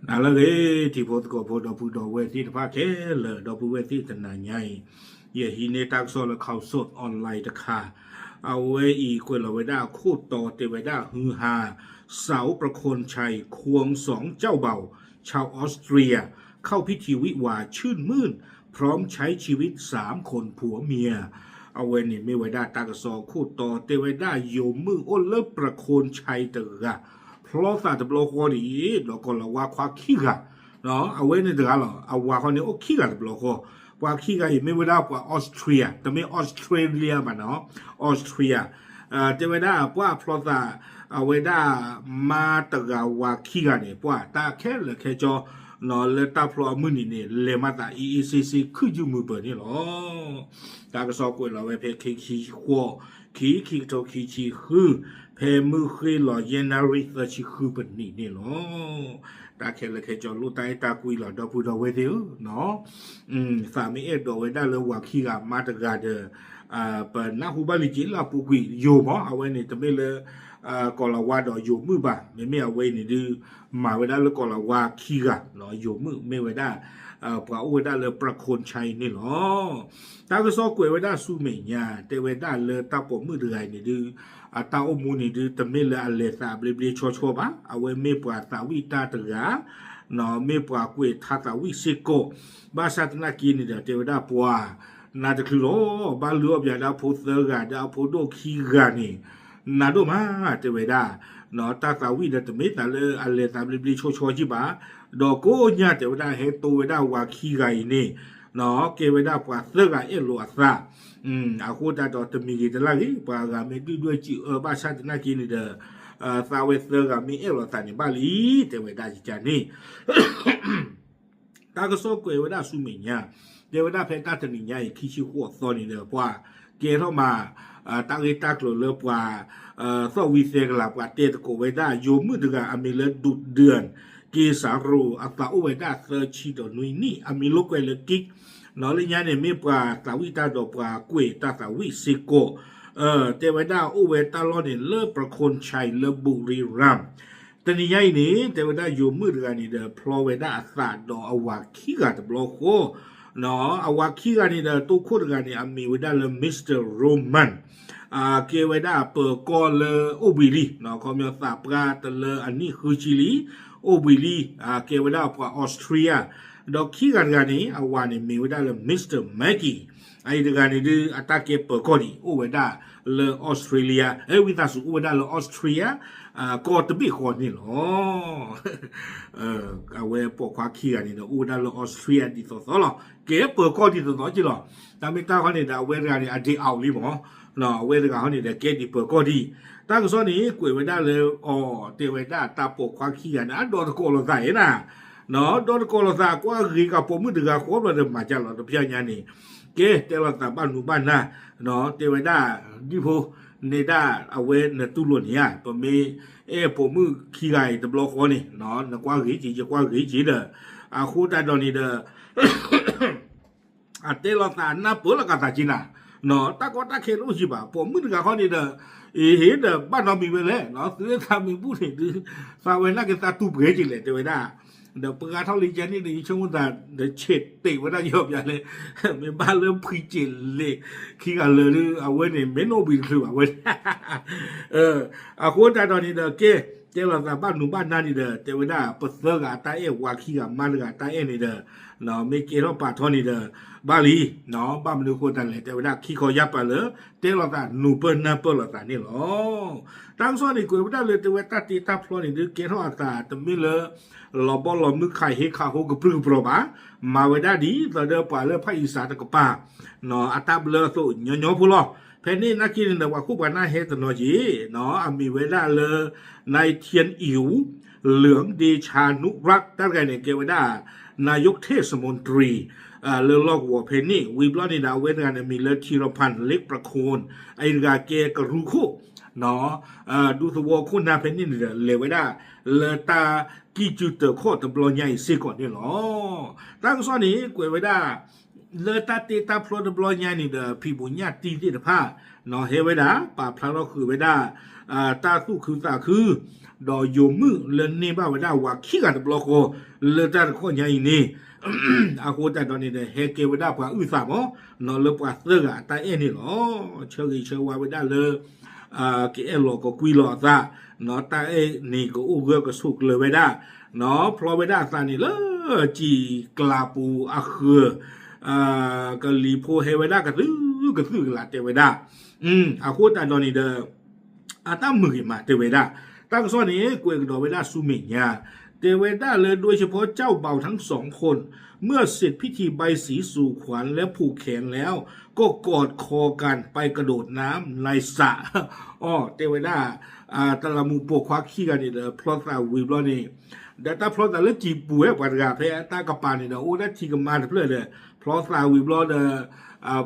နၤလၢအဂ့ၤ ထံဖိသကိးဖိ ဒီပုၢ်ဒီဝဲၢ်သ့ၣ်တဖၣ်ခဲလၢာ် ဒီပုၢ်ဝဲၢ်သ့ၣ်တနၤညါအံၤ, ယဟံးန့ၢ်တၢ်ကစီၣ်လၢ Khaosod Online တခါ, အဝဲအံၤကွဲးလီၤဝဲဒၣ်ခိၣ်တီတဲဝဲဒၣ် ฮือฮา สาวประโคนชัยควงสองเจ้าบ่าวชาวออสเตรีย เข้าพิธีวิวาห์ชื่นมื่น พร้อมใช้ชีวิตสามคนผัวเมีย အဝဲန့ၣ်မ့ၢ်ဝဲဒၣ်တၢ်ကစီၣ်ခိၣ်တီတဲဝဲဒၣ် ယိၤမုၣ်အိၣ်လၢ ประโคนชัย တဂၤ ဖျီသးတဘျီဃီဒံး ဒီးကီၤလၤဝါခွါခံဂၤ, အဝဲန့ၣ်တဂၤလီၤ. အဝၤဃီန့ၣ်အိၣ်ခံဂၤတဘျီဃီ, ပှၤခံဂၤအံၤမ့ၢ်ဝဲဒၣ်ပှၤ Austria တမ့ၢ် Australia ဘၣ်နီၤ, Austria တဲဝဲဒၣ်ပှၤဖျီသး အဝဲဒၣ်မါတဂၤဝၤခံဂၤန့ၣ် ပှၤတၢ်ခဲလၢာ်ခဲဆ့ လၢတၢ်ဖျီအမုၢ်နံၤန့ၣ် လဲၤမၤသး အ့အ့စ့စ့ ခုၣ်ယုၢ်မုာ်ပၢၤန့ၣ်လီၤ. တၢ်ကစီၣ်ကွဲးလီၤဝဲဖဲ ခံဆံဃိး ခံ ခံကထိခံဆံဃု, ဖဲမုၢ်ဃ့လီၤ ယဲၢ်နၣ်ရံၣ်သၢဆံဃုပနံးန့ၣ်လီၤ. တၢ်ခဲလၢာ်ခဲဆ့လိၣ်တၢ်အဲၣ်တၢ်ကွံလီၤ ဒီပုၢ်ဒီဝဲၢ်သ့ၣ်ဧၢ, သးမ့ၢ်အဲၣ်ဒိးဝဲဒၣ်လၢဝၤခံဂၤမါတဂၤဒီး ပနၢ်ဟူဘၣ်လံက့ၤလၢအပူၤကွံာ်ယိၤမး အဝဲန့ၣ်တမ့ၢ်လၢ ကီၤလၤဝါဒီးယိၤမုၣ်ဘၣ်, မ့မ့ၢ်အဝဲအံၤန့ၣ်ဒုး မၤဝဲဒၣ်လၢကီၤလၤဝါခံဂၤ, ယိၤမုၣ်မ့ၢ်ဝဲဒၣ် ပှၤအိၣ်ဝဲဒၣ်လၢ ประโคนชัย န့ၣ်လီၤ. တၢ်ကစီၣ်ကွဲးဝဲဒၣ်ဆူမဲာ်ညါ တဲဝဲဒၣ်လၢတၢ်ပိာ်မုၣ်တဂၤအံၤန့ၣ်ဒုး အတၢ်အိၣ်မူန့ၣ်ဒုး တမ့ၢ်လၢအလဲၤသးဘျ့ဘျ့ဆှီဆှီဘၣ်, အဝဲမ့ၢ်ပှၤသးဝံၣ်တၢ်တဂၤ မ့ၢ်ပှၤကွဲးထါသးဝံၣ်စ့ၢ်ကီး, ဘၣ်ဆၣ်သနာ်က့န့ၣ်ဒီး တဲဝဲဒၣ်ပှၤ နၤတချုးလီၤ ဘၣ်လုၢ်အီၣ်ပၠးဒီးအဖိသၢဂၤဒီးအဖိဒိၣ်ခံဂၤန့ၣ် နၤဒိၣ်မး တဲဝဲဒၣ်, တၢ်သးဝံၣ်ဒီးတမ့ၢ်သးလၢအလဲၤသးဘျ့ဘျ့ဆှီဆှီကံဘၣ်, ဒီးကိးညါတဲဝဲဒၣ်ဟဲတိဝဲဒၣ်ဝၤခံဂၤအံၤန့ၣ် ကဲဝဲဒၣ်ပှၤသၢဂၤအဲၣ်လိာ်အသး, အဃိသတးဒီးတမံၤဂ့ၤတလၢ်ဂ့ၤ ပှၤဂၤမ့ၢ်ဒုၣ်ဒွဲၣ်စံးအၢဘၣ်ဆၣ်သနာ်က့န့ၣ်ဒီး သးဝဲသၢဂၤမ့ၢ်အဲၣ်လိာ်သးန့ၣ်ဘၣ်လံ, တဲဝဲဒၣ်ယကန့ၣ် တၢ်ကစီၣ်ကွဲးဝဲဒၣ်ဆူမဲာ်ညါ, တဲဝဲဒၣ်ဖဲတၢ်တနံၤညါအံၤ ခံဆံဃိးသီန့ၣ်ဒီး ပှၤကဲထီၣ်မး တၢ်ဂ့ၢ်တၢ်ကျိၤလၢပှၤ သီၣ်ဝံသဲကလၤ ပှၤတဲသကိးဝဲဒၣ် ယိၤမုၣ်တဂၤအမံၤလၢ ဒုၣ်ဒၢၣ် က့စၤရိၤ အသးအိၣ်ဝဲဒၣ်သၢဆံဒီးနွံနံၣ် အမံၤလိာ်ကွဲလၢ ကံး, လၢညါန့ၣ်မ့ၢ်ပှၤသးဝံၣ်တၢ်ဒီးပှၤကွဲးတၢ်သးဝံၣ်စ့ၢ်ကီး, တဲဝဲဒၣ်အိၣ်ဝဲတၢ်လီၢ်န့ၣ်လၢ ประโคนชัย လၢ บุรีรัมย์ တနံၤညါအံၤန့ၣ် တဲဝဲဒၣ်ယိၤမုၣ်တဂၤန့ၣ်ဒီး ဖျီဝဲဒၣ်အသးဒီးအဝၤခံဂၤတဘျီဃီ, အဝၤခံဂၤန့ၣ်ဒီး တိခိၣ်တဂၤန့ၣ် အမံၤဝဲဒၣ်လၢ Mister Roman, ကဲဝဲဒၣ်ပၢၤကီၢ်လၢအိၣ်ဘှံးလံ, ခီပညီသးပှၢ်တလၢအနံၣ်ဃုဆံလံ, အိၣ်ဘှံးလံ, ကဲဝဲဒၣ်ပှၤ Austria, ဒီးခံဂၤတဂၤန့ၣ် အဝၤန့ၣ်မ့ၢ်ဝဲဒၣ်လၢ Mister Maggie, အအံၤတဂၤန့ၣ်ဒုး အတၢ်ကဲပၢၤကီၢ်ဒံး အိၣ်ဝဲဒၣ်လၢ Australia, ဝံသးစူၤအိၣ်ဝဲဒၣ်လၢ Austria ကီၢ်တဘ့ၣ်ဃီန့ၣ်လီၤ. အဝဲပိာ်ခွါခံဂၤန့ၣ်ဒီး အိၣ်ဝဲဒၣ်လၢ Austria ဒ်သိးသိးလီၤ. ကဲပၢၤကီၢ်ဒ်သိးသိးက့လီၤ. တၢ်မ့ၢ်တၢ်ဃီန့ၣ်ဒီး အဝဲတဂၤန့ၣ် အဒ့အီၤလံမး, အဝဲတဂၤဃီန့ၣ်ဒီး ကဲဒံးပၢၤကီၢ်ဒံး. တၢ်ကစီၣ်န့ၣ် ကွဲးဝဲဒၣ်လၢအီၤ တဲဝဲဒၣ်တၢ်ပိာ်ခွါခံဂၤန့ၣ် အဒီသကိးလိာ်သးဧါနၤ, ဒီသကိးလိာ်သး ကွၢ်ဂ့ၤကပိာ်မုၣ်တဂၤဃီဘျီဒီး မၤကၢ်လီၤတဖျၢၣ်ညါန့ၣ်, ကဲတဲလိာ်သးဘၣ်နူဘၣ်နၢ်, တဲဝဲဒၣ် ဒ်ဖိ န့ၣ်ဒၣ်အဝဲနတူၢ်လိာ်န့ၣ်ဧါ, ပမ့ၢ်အဲၣ်ပိာ်မုၣ်ခံဂၤအံၤတဘျီဃီန့ၣ် နကွၢ်ဂ့ၤက့ၤ ယကွၢ်ဂ့ၤက့ၤဒီး အဃိသတးဒီးန့ၣ်ဒီး အတဲလိာ်သးနၢ်ပၢၢ်လိာ်ကသးက့နၤ, တၢ်ကီတၢ်ခဲတအိၣ်က့ဘၣ်. ပိာ်မုၣ်တဂၤဃီန့ၣ်ဒီး အ့ဟ့ၣ်ဒီးဘၣ်နီတမံၤဝဲလဲၣ်, သုသးမ့ၢ်ဘူၣ်န့ၣ်ဒုး သးဝဲနာ်က့ၤသးတူၢ်ပှဲၤက့ၤလဲၣ် တဲဝဲဒၣ်. ဒီးပှၤဂၤထီၣ်လံကဲန့ၣ်ဒီး ယဆိကမိၣ်သးဒီး ဆဲးတဲာ်ဝဲဒၣ်ယီၤပၠးလဲၣ်, မ့ၢ်ဘၣ်လၢဖှံစဲးလဲးခံဂၤလၢာ်ဒီး အဝဲန့ၣ် မ့ၢ်နအိၣ်ဘှံးတချုးဘၣ်ဝဲ အဃိသတးဒီးန့ၣ်ဒီး ကဲ တဲလိာ်သးဘၣ်နူဘၣ်နၢ်န့ၣ်ဒီး တဲဝဲဒၣ် ပသၢဂၤအတၢ်အဲၣ် ဝၤခံဂၤမါတဂၤတၢ်အဲၣ်န့ၣ်ဒီး မ့ၢ်ကဲထီၣ်ပာ်ထီၣ်န့ၣ်ဒီး ဘၣ်လံ, ဘၣ်မနုၤအဃိသတးလဲၣ် တဲဝဲဒၣ် ခံခီယၢ်ပၤလၢ တဲလိာ်သးနူပၢၢ်နၢ်ပၢၢ်လိာ်သးန့ၣ်လီၤ. တၢ်ကစီၣ်န့ၣ် ကွဲးဝဲဒၣ်လၢ တဲဝဲတၢ်တ့တၢ်ဖျီန့ၣ်ဒုး ကဲထီၣ်အသးတမ့ၢ်လၢ လီၤဘီလီၤမုၢ်ခးဟ့ခးဟိကပြုၢ်ကပြီၤဘၣ်, မၤဝဲဒၣ်ဒ်သိးဒီးပှၤလၢဖၣ်အံၤစးတကပၤ အတၢ်ဘျၢအသိးညီညီဖိလီၤ. ဖဲန့ၣ်နာ်က့န့ၣ်ဒီး ပှၤခိၣ်ပှၤနၢ်ဟဲတနီၤက့ၤ, အမံၤဝဲဒၣ်လၢ นายเทียนอิ๋ว เหลืองเดชานุรักษ์ တၢ်တဂၤန့ၣ် ကဲဝဲဒၣ် นายกเทศมนตรี လၢလီၢ်ကဝီၤဖဲန့ၣ် ဝံၤဘျီန့ၣ်ဒီး အဝဲတဂၤန့ၣ် မံၤလၢ ธีรพันธ์ เล็กประโคน အအံၤတဂၤကဲကရူၢ်ခိၣ် ဒူသဝီခိၣ်နၢ်ဖဲန့ၣ်န့ၣ်ဒီး လဲၤဝဲဒၣ်လၢတၢ်ကံၢ်စုတၢၤခီၣ်တဘျီညါအံၤစ့ၢ်ကီးန့ၣ်လီၤ. တၢ်ကစီၣ်န့ၣ် ကွဲးဝဲဒၣ် လၢတၢ်တ့တၢ်ဖျီတဘျီညါန့ၣ်ဒီး ဖံးဘူးညၣ်တံၢ်သ့ၣ်တဖၣ် ဟဲဝဲဒၣ် ပာ်ဖျါထီၣ်ဃုာ်ဝဲဒၣ် တၢ်သူၣ်ခုသးခု ဒီးယိာ်မုၣ်လၢန့ၢ်ဘၣ်ဝဲဒၣ်ဝၤခံဂၤတဘျီဃီ လၢတၢ်တခီညါအံၤန့ၣ် အဃိသတးဒီးန့ၣ်ဒီး ဟဲကဲဝဲဒၣ်ပှၤအုၣ်သးမး လၢပှၤသၢဂၤအတၢ်အဲၣ်န့ၣ်လီၤ. ဆၢဂ့ၤဆၢဝါဝဲဒၣ်လၢ ကအဲၣ်လီၤကကွံလီၤအသး, တၢ်အဲၣ်န့ၣ်ကအိၣ်ဂၢၢ်ကဆိးကျၢၤဝဲဒၣ်, ဖျီဝဲဒၣ်အသးန့ၣ်လၢ စံာ်ကျးပူၤအဃၢၤ ကလံၤဖိဟဲဝဲဒၣ်ကသုၣ်ကသုၣ်ကလးတဲဝဲဒၣ်, အဃိသတးဒီးန့ၣ်ဒီး အတၢ်မုာ်ဂ့ၤမးတဲဝဲဒၣ်, တၢ်ကစီၣ်န့ၣ် ကွဲးကဒီးဝဲဒၣ်ဆူမဲာ်ညါ, တဲဝဲဒၣ်လၢ โดยเฉพาะเจ้าบ่าวทั้งสองคน เมื่อเสร็จพิธีใบสีสู่ขวัญและผูกแขนแล้ว ก็กอดคอกันไปกระโดดน้ำในสระ အီ တဲဝဲဒၣ် တလးမူးပိာ်ခွါခံဂၤန့ၣ်ဒီး ဖျီသးဝံၤဘျီန့ၣ်, ဒီးတၢ်ဖျီသးလၢစံာ်ပူၤဝဲပှၤတဂၤ ဖဲတၢ်ကပၤန့ၣ်ဒီး အိၣ်ဒၣ်ထံကမါတဖျၢၣ်ဒီး ဖျီသးဝံၤဘျီဒီး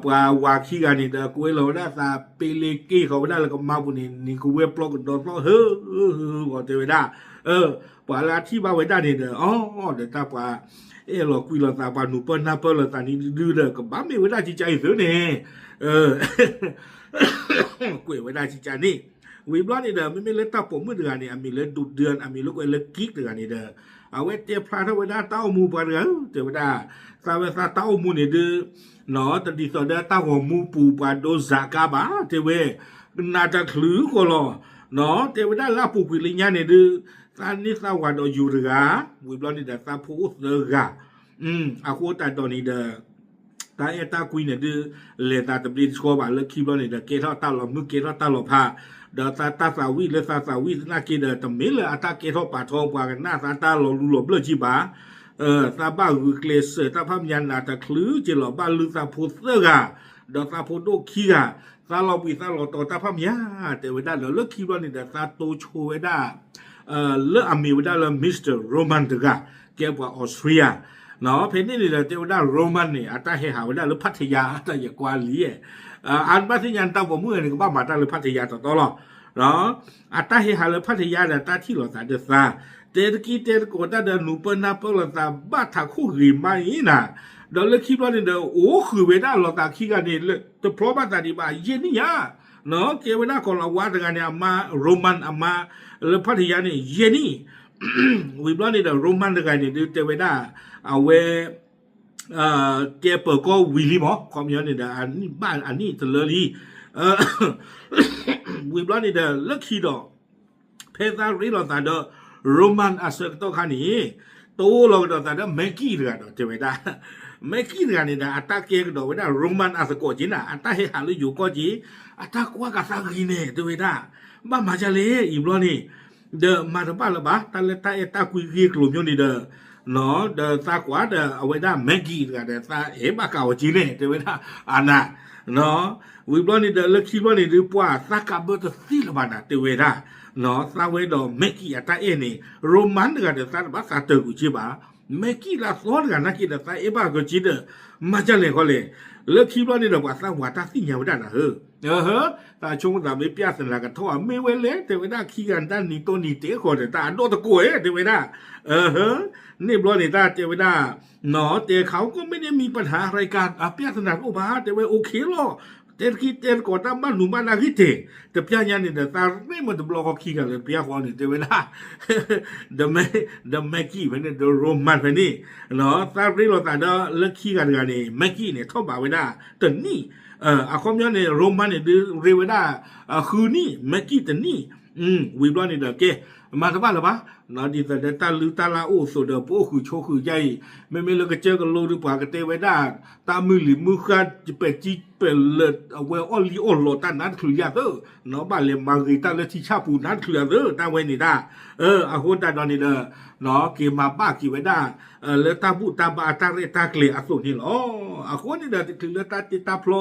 ပှၤဝၤခံဂၤန့ၣ်ဒီး ကွဲလီၤဝဲဒၣ်သး ပ့လ့က့ၢ်ဃီၤဝဲဒၣ်လၢကမါပူၤန့ၣ် နံၤကဝဲၤပျီကဒီသီၣ် ဟၢဟၢဟၢဂီၤတဲဝဲဒၣ်, ပှၤလၢအထံၣ်ဘၣ်ဝဲဒၣ်န့ၣ်ဒီး အီ ဒီးတၢ်ပှၤအဲၣ်လီၤကွံလီၤသး ပှၤနုာ်ပၢၢ်နၢ်ပၢၢ်လီၤသးန့ၣ်ဒုဒီး ကဘၣ်မ့ၢ်ဝဲဒၣ်ကကါအံၤသုန့ၣ် ကွဲးဝဲဒၣ်ကကါန့ၣ်, ဝံၤဘျီန့ၣ်ဒီး မ့မ့ၢ်လၢတၢ်ပိာ်မုၣ်တဂၤန့ၣ် အမံၤလၢ ဒူဒၢၣ် အမံၤလၢကွဲးလၢ ကံး တဂၤန့ၣ်ဒီး အဝဲတဲဖျါထီၣ်ဝဲဒၣ်တၢ်အိၣ်မူပှၤတဂၤဧၢ တဲဝဲဒၣ်, သးဝဲသးတၢ်အိၣ်မူန့ၣ်ဒု တဒ်သိးဒီးတၢ်ဂီၤမူပူၤပှၤဒိစးကါဘၣ် တဲဝဲ, နးတချုးဃီလီၤ, တဲဝဲဒၣ်လၢအပူၤကွံာ်လၢညါန့ၣ်ဒု သးန့ၢ်သးဝၤဒီးယိၤတဂၤ, ဝံၤဘျီန့ၣ်ဒီးသးဖိအိၣ်သၢဂၤ, အဃိသတးဒီးန့ၣ်ဒီး တၢ်အဲၣ်တၢ်ကွံန့ၣ်ဒု လဲၤသးတဘျ့တဆှီဘၣ် လၢခံဘျီန့ၣ်ဒီး ကဲထီၣ်တၢ်လီၤမုၢ်ကဲထီၣ်တၢ်လီၤဖး, ဒီးသးတၢ်သးဝံၣ်လၢသးသးဝံၣ်သနာ်က့ဒီး တမ့ၢ်လၢအတၢ်ကဲထီၣ်ပာ်ထီပှၤကနၣ်သးတၢ်လီၤလူလီၤဘျၢၣ်က့ဘၣ်, သးဘၣ်ဂုာ်ကျဲးစၢးတၢ်ဖးမညါ နးတချုးက့ၤလီၤ ဘၣ်လုၢ်သးဖိသၢဂၤ, ဒီးသးဖိဒိၣ်ခံဂၤ, သးလီၤဘှံးသးလီၤတီၤတၢ်ဖးမညါ, တဲဝဲဒၣ်ဒီး လၢခံဘျီန့ၣ်ဒီး သးတိဆိဝဲဒၣ် လၢအမ့ၢ်ဝဲဒၣ်လၢ Mister Roman တဂၤ, ကဲပှၤ Austria, ဖဲန့ၣ်န့ၣ်ဒီး တဲဝဲဒၣ် Roman န့ၣ် အတၢ်ဟဲဟးဝဲဒၣ်လၢ Pattaya တၢ်ယကွၢ်လံ, အဘၣ်သ့ၣ်ညါန့ၣ် တၢ်ပိာ်မုၣ်ဂၤန့ၣ် ကဘၣ်မၤတၢ်လၢ Pattaya တီတီလီၤ, အတၢ်ဟဲဟးလၢ Pattaya ဒီးတၢ်ထံၣ်လိာ်သးဒီးသး, တဲတက့ၢ်တဲတကိးတၢ်ဒီး နုာ်ပၢၢ်နၢ်ပၢၢ်လိာ်သး ဘၣ်ထးခိၣ်ဂ့ၤမးအံၤနၤ, ဒီးလၢခံဘျီန့ၣ်ဒီး အိၣ်ဃုာ်ဝဲဒၣ်လိာ်သးခံဂၤန့ၣ် တဖျီဘၣ်သးဒံးဘၣ် ယဲၢ်နံၣ်ညါ, ကဲဝဲဒၣ်ကီၤလၤဝါတဂၤန့ၣ် အမါ Roman အမါ လၢ Pattaya န့ၣ် ယဲၢ်နံၣ်, ဝံၤဘျီန့ၣ်ဒီး Roman တဂၤန့ၣ်ဒု တဲဝဲဒၣ် အဝဲ ကဲပၢၤကီၢ်ဝံၤလံမး ခီပညီန့ၣ်ဒီး အနံၣ်ဘၣ်အနံၣ်တလၢလံ, ဝံၤဘျီန့ၣ်ဒီး လၢခံဒီး ဖဲသးရ့လိာ်သးဒီး Roman အဆၢကတီၢ်ခါန့ၣ် တိၢ်လီၤကဒီးသးဒီး Maggie တဂၤဒီးတဲဝဲဒၣ်, Maggie တဂၤန့ၣ်ဒီး အတၢ်ကဲကဒီးဝဲဒၣ် Roman အသကိးက့နၤ အတၢ်ဟဲဟးလၢယိၤကီၢ်က့, အတၢ်ကွၢ်ကသးဂ့ၤန့ၣ် တဲဝဲဒၣ်, ဘၣ်မၤဒ်လဲၣ်အံၤဘျီန့ၣ်, ဒီးမၤတဘၣ်လၢၤဘၣ် တၢ်လၢတၢ်အဲၣ်တၢ်ကွံဂ့ၢ်ကျိၤမ့ၢ်န့ၣ်ဒီး ဒီးသးကွၢ်ဒီးအဝဲဒၣ် Maggie တဂၤဒီး သးအဲၣ်ဘၣ်ကးအီၤက့န့ၣ် တဲဝဲဒၣ် အနၤ, ဝံၤဘျီန့ၣ်ဒီး လၢခံဘျီန့ၣ်ဒုး ပှၤသးကးဘၢတသ့လၢၤဘၣ်နၤ တဲဝဲဒၣ်, သးဝဲဒီး Maggie အတၢ်အဲၣ်န့ၣ် Roman တဂၤဒီး သးတဘၣ်သးတၢၢ်ကွံာ်က့ဘၣ်, Maggie လၢအသီတဂၤနာ်က့ဒီး သးအဲၣ်ဘၣ်က့ဒီး မၤဒ်လဲၣ်ဃီလဲၣ်, လၢခံဘျီန့ၣ်ဒီး ပှၤသးဝၤတၢ်သ့ၣ်ညါဝဲဒၣ်နၤဧၢ သးဆိကမိၣ်သးမ့ၢ် ပြဿနာ ကထီၣ်အမ့ၢ်ဝဲလဲၣ် တဲဝဲဒၣ် ခံဂၤတၢ်နံၤတိၢ်နံၤတဲဃီဒီး တၢ်အဒိၣ်တကိးဧၢ တဲဝဲဒၣ်, န့ၣ်ဘျီန့ၣ် တၢ်တဲဝဲဒၣ်, တဲခးအိၣ်ကိးမ့ၢ်န့ၣ် မံၤပထၢ ရကၤ ပြဿနာတအိၣ်ဘၣ် တဲဝဲ အိၣ်ခ့လီၤ, တဲတက့ၢ်တဲတကိးတၢ်ဘၣ်နုာ်ဘၣ်နၢ်ဂ့ၢ်တ့ၢ်, တပျၢ်ညါန့ၣ်ဒီး သးရ့မ့ၢ်တဘျီဃီခံဂၤလၢတပျၢ်ဃီန့ၣ် တဲဝဲဒၣ် ဒီး Maggie ဖဲန့ၣ် ဒီး Roman ဖဲန့ၣ်, သးရ့လိာ်သးဒီးလၢခံဂၤတဂၤန့ၣ် Maggie န့ၣ် ထီၣ်ဘးဝဲဒၣ်တနံၣ်, အခီပညီန့ၣ် Roman န့ၣ်ဒုးရ့ဝဲဒၣ် ဃုနံၣ် Maggie တနံၣ်, ဝံၤဘျီန့ၣ်ဒီး ကဲ မၤတဘၣ်လၢၤဘၣ်, ဒ်သိးဒီးတၢ်လုၢ်တၢ်လၢ်အိၣ်အသိးဒီး ပအိၣ်ဃုာ်ဆိးဃုာ်ယါအံၤ, မ့မ့ၢ်လၢကစၢၢ်ကလိဒုး ပှၤကတဲဝဲဒၣ် တၢ်မုၢ်လံၤမုၢ်ဃၢ် ပဲာ်စံပဲာ်လၢာ် အဝဲအီၣ်လံအီၣ်လီၤတၢ်နါတချုးယၤသၢ, ဘၣ်လဲၤမၤဂ့ၤတၢ်လၢထံဆၣ်ပူၤနါတချုးယၤသၢ တၢ်ဝဲန့ၣ်ဒၣ်, အဃိသတးဒီးန့ၣ်ဒီး က့ၤမၤဘၣ်က့ၤဝဲဒၣ် လၢတၢ်ဘူၣ်တၢ်ဘါအတၢ်ရဲၣ်တၢ်ကျဲၤအသိးန့ၣ်လီၤ. အဃိန့ၣ်ဒီး တချုးလၢတၢ်တ့တၢ်ဖျီ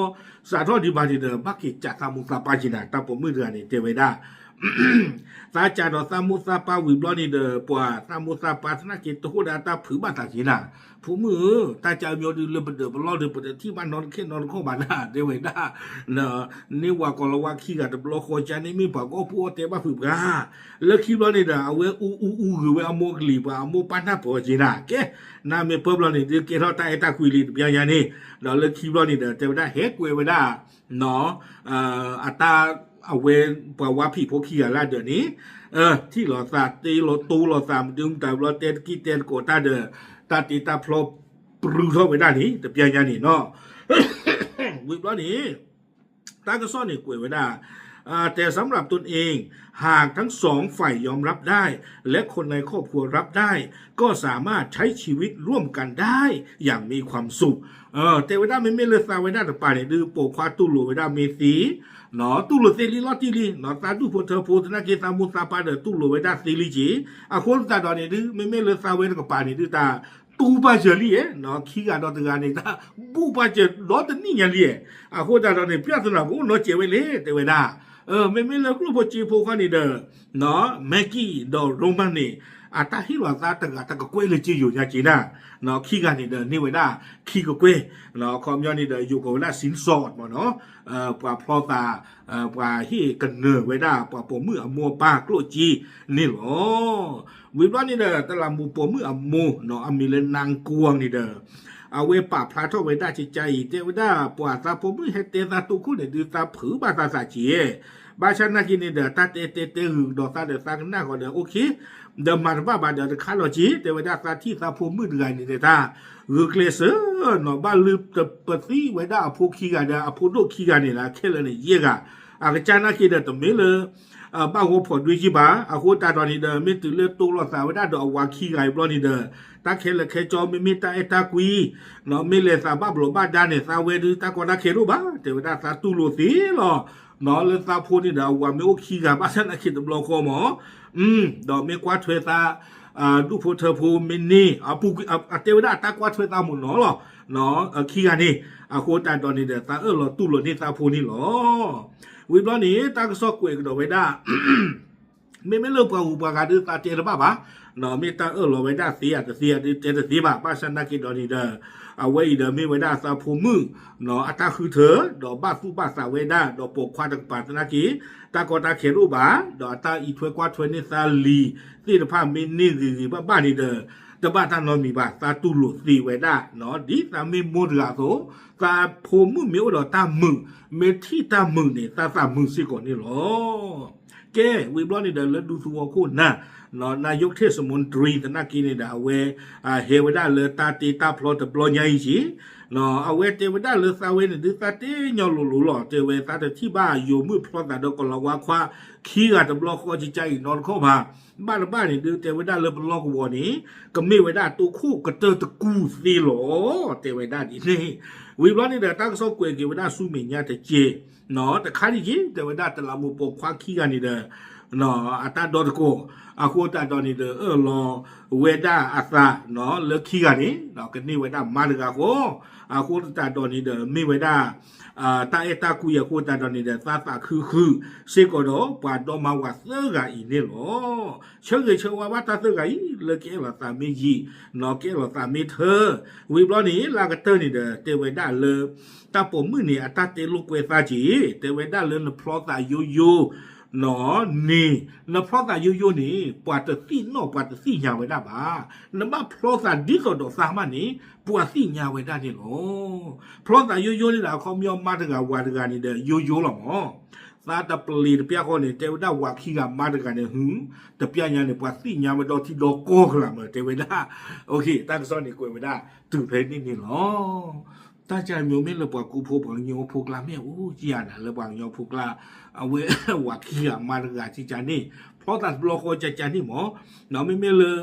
စးထီၣ်ဒံးဘၣ်န့ၣ်ဒီး ဘၣ်က့ၤစးသးမူးသးပၢ်က့ၤနၤ တၢ်ပိာ်မုၣ်တဂၤန့ၣ် တဲဝဲဒၣ် သးစၢ်ဒီးသးမိၢ်သးပၢ်ဝံၤဘျီန့ၣ်ဒီး ပှၤသးမိၢ်သးပၢ်သနာ်က့ တဟိၣ်ဒၣ်တၢ်ဖုးဘၣ်သးက့ၤနၤ, ဖိမုၣ်ဧၢ, တၢ်ကၢအမံၤဒုးလၢပဒၢးပလီၢ်ဒီး ပတထံၣ်ဘၣ်နီတခဲနီတခီၣ်ဘၣ်နၤ တဲဝဲဒၣ် န့ၢ်ဝၤကီၤလၤဝါခံဂၤတဘျီဃီကန့ၣ် မ့ၢ်ပှၤကအီၣ်ပူအီၣ်တဲဘၣ်ဖုးပှၤ, လၢခံဘျီန့ၣ်ဒီး အဝဲအူအူအူဂ့ၤဝဲအမိၢ်ကလံၤ ပှၤအမိၢ်ပၢ်နၢ်ပၢၢ်က့ၤနၤ, ကဲ, နမ့ၢ်ပၢဘျီန့ၣ် ဒုးကဲထီၣ်တၢ်အဲၣ်တၢ်ကွံလံတဘျီညါန့ၣ်, ဒီးလၢခံဘျီန့ၣ်ဒီး တဲဝဲဒၣ်ဟဲကွဲးဝဲဒၣ် အတၢ် အဝဲ ပှၤဝါဖံးဖိခံဂၤလၢအဒၢးန့ၣ်, ထံၣ်လိာ်သးတ့လိာ်တိလိာ်သး မဒုမတၤဘျီ တဲတကံၢ်တဲတကိးတၢ်ဒီး တၢ်တ့တၢ်ဖျီ ပြူထီၣ်ဝဲဒၣ်န့ၣ် တဘျီညါန့ၣ်နီၤ, ဝံၤဘျီန့ၣ် တၢ်ကစီၣ်န့ၣ်ကွဲးဝဲဒၣ် แต่สำหรับตนเอง หากทั้งสองฝ่ายยอมรับได้ และคนในครอบครัวรับได้ ก็สามารถใช้ชีวิตร่วมกันได้อย่างมีความสุข တဲဝဲဒၣ်မ့မ့ၢ်လၢသးဝဲဒၣ်တပၤန့ၣ် ဒုးပိာ်ခွါတူၢ်လိာ်ဝဲဒၣ်မ့ၢ်သ့, တူၢ်လိာ်သ့လံလီၤတံၢ်လံ, သးဒူၣ်ဖိထၢဖိသနာ်က့ သးမိၢ်သးပၢ်ဒီးတူၢ်လိာ်ဝဲဒၣ်သ့လံက့ၤ, အဃိသတးဒီးန့ၣ်ဒုး မ့မ့ၢ်လၢသးဝဲတကပၤန့ၣ်ဒုး တၢ်တူၢ်ဘၣ်စၢၤလံဧါ, ခံဂၤဒီးတဂၤန့ၣ် တၢ်ဘူၣ်ဘၣ်စၢၤဒီတနံၣ်ညါလံဧါ, အဃိသတးဒီးန့ၣ် ပြဿနာကအိၣ်နီတစဲးဝဲလဲၣ် တဲဝဲဒၣ် မ့မ့ၢ်လၢကျိၣ်ဖိစ့ဖိဃီန့ၣ်ဒီး Maggie ဒီး Roman န့ၣ် အတၢ်ဟ့ၣ်လီၤသးတဂၤတကကွဲၢ်လၢက့ယိာ်ညါက့ၤနၤ, ခံဂၤန့ၣ်ဒီးန့ၢ်ဝဲဒၣ်ခံကကွဲၢ်, ခီပညီန့ၣ်ဒီး ယိၤကီးဝဲဒၣ် สินสอด မ့ၢ်နီၤ, ပှၤဖျီသး ပှၤဟ့ၣ်ကနၢၤဝဲဒၣ် ပှၤပိာ်မုၣ်အမိၢ်အပၢ်ကျိၣ်စ့န့ၣ်လီၤ. ဝံၤဘျီန့ၣ်ဒီး တလးမူးပိာ်မုၣ်အမိၢ်နီၤ အမံၤလၢ นางกวาง န့ၣ်ဒီး အဝဲပာ်ဖျါထီၣ်ဝဲဒၣ်ကကါအံၤ တဲဝဲဒၣ် ပှၤသးဖိမုၣ်ဟဲတဲသးတိခိၣ်န့ၣ်ဒုး သးဖုးဘၣ်သးသးက့ၤ, ဘၣ်ဆၣ်နာ်က့န့ၣ်ဒီး တၢ်တဲတဲတဲဂုာ်ကဒီးသးဒီးသးကနၣ်ဃီဒီး OK ဒီးမၤတဘၣ်ဘၣ်ဒီးတခါလီၤက့ၤ တဲဝဲဒၣ်သးထံၣ်သးဖိမုၣ်တဂၤန့ၣ်ဒီး တၢ်ဂုာ်ကျဲးစၢးနီၤ ဘၣ်လၢပသံဝဲဒၣ်အဖိခံဂၤဒီးအဖိဒိၣ်ခံဂၤန့ၣ်လီၤ ခဲလၢာ်န့ၣ်ယဲၢ်ဂၤ, အကစၢ်နာ်က့ဒီးတမ့ၢ်လၢ ဘၣ်ဂီၤဖီၣ်ဒွဲက့ၤဘၣ်, အဃိသတးဒီးန့ၣ်ဒီး မ့ၢ်တုၤလၢတိလိာ်သးဝဲဒၣ်ဒီးအဝၤခံဂၤအံၤဘျီန့ၣ်ဒီး တၢ်ခဲလၢာ်ခဲဆ့ မ့မ့ၢ်တၢ်အဲၣ်တၢ်ကွံ မ့ၢ်လဲၤသးဘၣ်ဘျီးဘၣ်ဒါန့ၣ် သးဝဲဒုးတၢ်ကီတၢ်ခဲတအိၣ်ဘၣ် တဲဝဲဒၣ်သးတူၢ်လိာ်သ့လီၤ, လၢသးဖိန့ၣ်ဒီးအဝၤမ့ၢ်အိၣ်ခံဂၤ ဘၣ်ဆၣ်နာ်က့တဘျီဃီမး ဒီးမ့ၢ်ကွၢ်ထွဲသး ဒူၣ်ဖိထၢဖိမ့ၢ်န့ၢ် အတဲဝဲဒၣ်အတၢ်ကွၢ်ထွဲသးမုၢ်နီၤလီၤ, ခံဂၤန့ၣ် အဃိသတးဒီးန့ၣ်ဒီး သးအၢၣ်လီၤတူၢ်လိာ်န့ၢ်သးဖိန့ၣ်လီၤ. ဝံၤဘျီန့ၣ် တၢ်ကစီၣ်ကွဲးကဒီးဝဲဒၣ် မ့မ့ၢ်လၢပှၤဂုၤပှၤဂၤဒုးသးတဲတဘၣ်ဘၣ်, မ့ၢ်တၢ်အၢၣ်လီၤဝဲဒၣ်သ့ဧါတသ့ဧါဒုးတဲတသ့ဘၣ်, ဘၣ်ဆၣ်နာ်က့ဒီးန့ၣ်ဒီး အဝဲအံၤဒီးမ့ၢ်ဝဲဒၣ်သးဖိမုၣ် အတၢ်ဃုထၢ ဒီးဘၣ်သူၣ်ဘၣ်သးဝဲဒၣ် ဒီးပိာ်ခွါတကပၤသနာ်က့ တၢ်ကီတၢ်ခဲတအိၣ်ဘၣ်, ဒီးအတၢ်အံးထွဲကွၢ်ထွဲန့ၢ်သးလံၤသ့ၣ်တဖၣ်မ့ၢ်န့ၢ်ဂ့ၤဂ့ၤဘၣ်ဘၣ်န့ၣ်ဒီး တဘၣ်တၢ်နီတမံၤဘၣ် သးတူၢ်လိာ်သ့ဝဲဒၣ်, ဒ်သးမ့ၢ်မိၢ်တဂၤအသိး သးဖိမုၣ်မ့ၢ်အိၣ်ဒီးတၢ်မုာ် မ့ၢ်ထံၣ်တၢ်မုာ်န့ၣ် သးသးမုာ်စ့ၢ်ကီးန့ၣ်လီၤ. ကဲ ဝံၤဘျီန့ၣ်ဒီး လၢဒူသဝီခိၣ်နၢ် นายกเทศมนตรี သနာ်က့န့ၣ်ဒီး အဝဲ ဟဲဝဲဒၣ်လၢတၢ်တ့တၢ်ဖျီတဘျီညါအံၤက့ၤ, အဝဲတဲဝဲဒၣ်လၢသးဝဲန့ၣ်ဒုး သးတ့ညီလိၤလိၤလီၤ, တဲဝဲသးတထံၣ်ဘၣ်ယိၤမုၣ်ဖျီသးဒီးကီၤလၤဝါခွါခံဂၤတဘျီဃီကကါအံၤနီတခီၣ်ဘၣ်, ဘၣ်တဘၣ်န့ၣ်ဒုး တဲဝဲဒၣ်လၢပလီၢ်ကဝီၤန့ၣ် ကမ့ၢ်ဝဲဒၣ်တိခိၣ်ကတၢၢ်တကူၢ်သ့လီၤ, တဲဝဲဒၣ်ဒ်န့ၣ်, ဝံၤဘျီန့ၣ်ဒီး တၢ်ကစီၣ်ကွဲးက့ၤဝဲဒၣ်ဆူမဲာ်ညါတက့ၢ် တခါဒ်က့ၤ တဲဝဲဒၣ်တလးမူးပိာ်ခွါခံဂၤန့ၣ်ဒီး အတၢ်ဒီတကိး, အဃိသတးဒီးန့ၣ်ဒီး အၢၣ်လီၤဝဲဒၣ်အသး လၢခံဂၤန့ၣ် ကန့ၢ်ဝဲဒၣ်မါတဂၤဃီ, အဃိသတးဒီးန့ၣ်ဒီး မ့ၢ်ဝဲဒၣ် တၢ်အဲၣ်တၢ်ကွံအဃိသတးဒီးန့ၣ်ဒီး သးသးခုဃုာ်စ့ၢ်ကီးဒီး ပှၤဒီမါဝၤသၢဂၤအံၤန့ၣ်လီၤ. ဆၢဂ့ၤဆၢဝါဘၣ်တၢ်သၢဂၤအံၤ လၢကအဲၣ်လီၤသးမ့ၢ်ယံာ် ကအဲၣ်လီၤသးမ့ၢ်ထၢ, ဝံၤဘျီန့ၣ် လၢကတၢၢ်န့ၣ်ဒီး တဲဝဲဒၣ်လၢ တၢ်ပိာ်မုၣ်န့ၣ် အတၢ်တဲလိာ်ကွဲသးက့ၤ တဲဝဲဒၣ်လၢနဖျီသးယိယိ န့ၣ် နဖျီသးယိယိန့ၣ် ပှၤတသ့ၣ်နီၣ်ပှၤတသ့ၣ်ညါဝဲဒၣ်ဘၣ်. နဘၣ်ဖျီသးဒ်သိးဒီးသးမးန့ၣ် ပှၤသ့ၣ်ညါဝဲဒၣ်န့ၣ်လီၤ. ဖျီသးယိယိန့ၣ်ဒီး အခီပညီမါတဂၤဝၤတဂၤန့ၣ်ဒီး ယိယိလီၤမး. သးတပျ့ၤတပျၢ်ဃီန့ၣ် တဲဝဲဒၣ်ဝၤခံဂၤမါတဂၤန့ၣ် ဟု တပျၢ်ညါန့ၣ် ပှၤသ့ၣ်ညါဝဲဒီထံဒီကီၢ်ကလာ်မး တဲဝဲဒၣ်. တၢ်ကစီၣ်န့ၣ်ကွဲးဝဲဒၣ်တုၤဖဲန့ၣ်န့ၣ်လီၤ. တၢ်ကၢ်မ့ၢ်လၢပှၤကူဖိပှၤကညီဖိကျါမ့ၢ်အိၣ်ကံယၤနၤ လၢပှၤကညီဖိကျါ အဝဲဝၤခံဂၤမါတဂၤကကါန့ၣ် ဖျီသးတဘျီဃီကကါန့ၣ်မး. မ့မ့ၢ်လၢ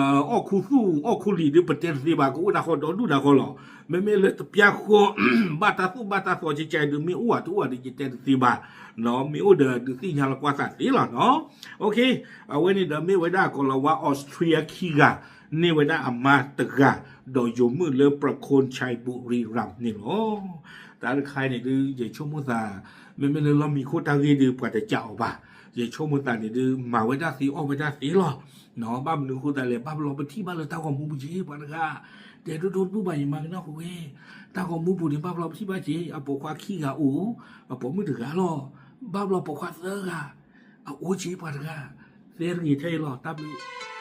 အီၣ်ခူသူၣ်အီၣ်ခူလံာ်ဒုးပတဲတသ့ဘၣ် ကအိၣ်ဒၣ်ဃီဒီဒူၣ်ဒၣ်ဃီလီၤ. မ့မ့ၢ်လၢတပျၢ်ဃီ ဘၣ်တၢ်သူၣ်ဘၣ်တၢ်သီကကါဒုးမ့ၢ်အိၣ်ဧါတအိၣ်ဧါဒုးယတဲတသ့ဘၣ်. မ့ၢ်အိၣ်ဒီးဒုးသ့ၣ်ညါလီၤကွၢ်သးသ့လီၤနီၤ. အဝဲန့ၣ်ဒီးမ့ၢ်ဝဲဒၣ်ကီၤလၤဝါ Austria ခံဂၤ န့ၢ်ဝဲဒၣ်အမါတဂၤ ဒီးယိၤမုၣ်လၢ ประโคนชัย บุรีรัมย์ န့ၣ်လီၤ. တၢ်တခါအံၤန့ၣ်ဒုး ယဆိကမိၣ်သး မ့မ့ၢ်လၢလီၢ်မံခိၣ်တၢ်ဂ့ၢ်ဒုး ပှၤတကးအီၤဘၣ်. ယဆိကမိၣ်သးန့ၣ်ဒုး မၤဝဲဒၣ်သ့ အီၣ်ဝဲဒၣ်သ့လီၤ. ဘၣ်မနုၤအဃိသတးလဲၣ်, ဘၣ်ဘျီပထံၣ်ဘၣ်လၢတၢ်ဂီၤမူပူၤက့ၤ ပှၤတဂၤ, တဲဒိၣ်ဒိၣ်တဘူၣ်ဘၣ် ယမၤကနၣ်ဃုာ်ဝဲ, တၢ်ဂီၤမူပူၤန့ၣ် ဘၣ်ဘျီပထံၣ်ဘၣ်က့ၤ အပိာ်ခွါခံဂၤအိၣ်, အပိာ်မုၣ်တဂၤလီၤ. ဘၣ်ဘျီပိာ်ခွါသၢဂၤ အအိၣ်က့ၤပှၤတဂၤ, သဲတဂ့ၤထဲအံၤလီၤ. တၢ်ဘျုး